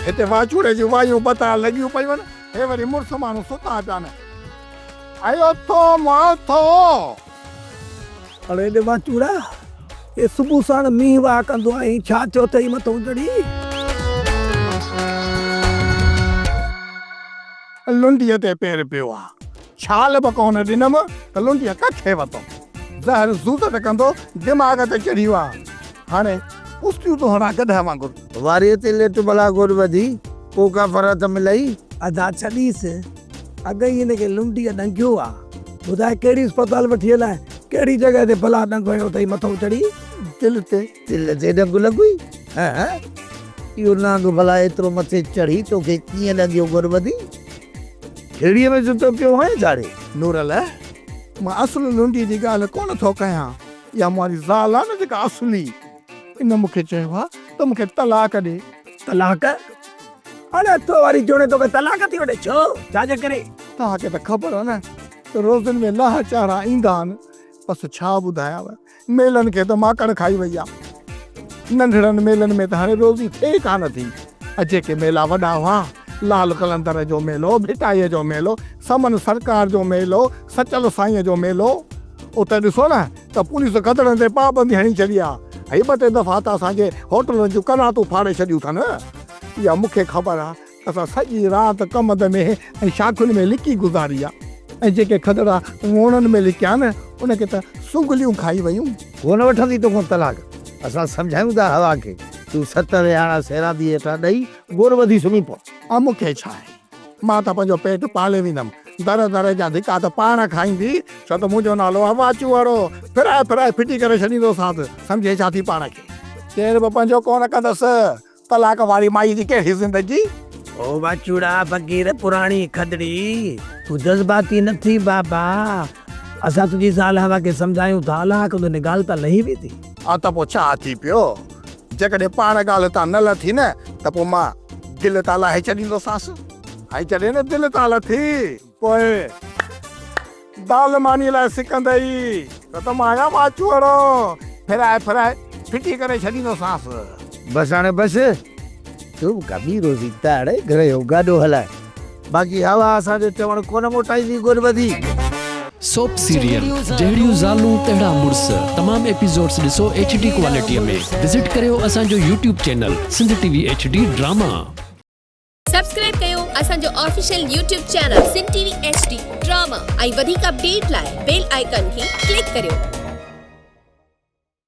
هتي واچوڙي جون وايون بتال لڳيون پيون آهن، هي وري مڙس ماڻهو ستا پيا آهن. اي اٿو مان اٿو. اڙي ڏي واچوڙا، هي صبح ساڻ مينهن واهه ڪندو آهين، ڇا ٿيو اٿئي مٿئون چڙهي؟ لنڊيء تي پير پيو آ. ڇال به ڪونه ڏنم ته لنڊيء ڪکي ورتو. زهر زوزٽ ڪندو دماغ تي چڙهي ويو آ. هاڻي پستيون ٿو هڻان گڏهه وانگر. واريء تي ليٽ ڀلا گوڏ وڌي، پوء ڪا فرحت ملئي؟ ادا ڇڏيس، اڳ ئي هن کي لنڊيء ڏنگيو آ. ٻڌاء ڪهڙي اسپتال وٺي هلانء؟ ڪهڙي جڳهه تي بلا ڏنگ هنيو اٿئي مٿئون چڙهي؟ دل تي. دل تي ڏنگ لڳوئي؟ هه اهو نانگ ڀلا ايترو مٿي چڙهي توکي ڪيئن ڏنگيو گوڏ ٻڌي؟ کيڙيء ۾ ستو پيو هئين ڇا ري؟ نورل، مان اصل لنڊيء جي ڳالهه ڪونه ٿو ڪيان. اها مون واري زال آ نه جيڪا اصلي، ان مون کي چيو آ ته مون کي طلاق ڏي. طلاق؟ اڙي تو واري جوڻي توکي طلاق ٿي وٺي ڇو؟ ڇا جي ڪري؟ توهان کي ته خبر آ نه ته روزن ۾ لاهه چاڙها ايندا آهن. بس ڇا ٻڌايانو، ميلن کي ته ماڪڙ کائي وئي آ. ننڍڙن ميلن ۾ ته هاڻي روزي ٿئي ئي ڪانه ٿي. جيڪي ميلا وڏا هئا، لال قلندر جو ميلو، ڀٽائيء جو ميلو، سمن سرڪار جو ميلو، سچل سائينء جو ميلو، اتي ڏسو نه ته پوليس گدڙن تي پابندي هڻي ڇڏي آ. هي ٻه ٽي دفعا ته اسان جي هوٽلن جون قناتون ڦاڙي ڇڏيون اٿن. اها مون کي خبر آ ته اسان سڄي رات ڪمند ۾ ۽ شاخن ۾ لڪي گذاري آ ۽ جيڪي کدڙا ووڻن ۾ لڪيا نه ان کي ته سنگليون کائي ويون. ڪونه وٺندي توکان طلاق. اسان سمجهايون ٿا هوا کي. تون ست ويهاڻا سيرانديء هيٺان ڏئي گور ٻڌي سمهي پؤ. ا مون کي ڇا آهي. مان ته پنهنجو پيٽ پالي ويندم. در در جا ڌڪا ته پاڻ کائيندي، ڇو ته منهنجو نالو آ واچوئڙو. ڦرائي ڦرائي ڦٽي ڪري ڇڏيندوسانس. سمجهين ڇا ٿي پاڻ کي. ڪير به پنهنجو ڪونه ڪندس. طلاق واري مائي جي ڪهڙي زندگي. او واچوڙا فقير پراڻي کدڙي تون جذباتي نه ٿي بابا اسان تنهنجي زال حوا کي سمجهايون ٿا الله ڪندو هن ڳالهه تان لهي ويندي. ها ته پوء ڇا ٿي پيو جيڪڏهن پاڻ ڳالهه تان نه لٿي نه ته پوء مان دل تان لاهي ڇڏيندوسانس. ۽ جڏهن نه دل تان لٿي پوء دال مانيء لاء سڪندئي ته ته مان آهيان واچوئڙو، ڦرائي ڦرائي ڦٽي ڪري ڇڏيندوسانس. بس هاڻي بس، تون به ڪا ٻي روزي تاڙ گهر جو گاڏو هلاء، باقي هوا اسان جو چوڻ ڪونه موٽائيندي گڏ ٻڌي. سوپ سيريل جهڙيون زالون تهڙا مڙس تمام ايپيسوڊس ڏسو ايڇ ڊي ڪوالٽي ۾ وزٽ ڪريو اسان جو YouTube channel Sindh T V H D drama. Subscribe ڪيو اسان جو official YouTube channel Sindh T V H D drama ۽ وڌيڪ اپڊيٽ لاء بيل آئيڪان کي ڪلڪ ڪريو.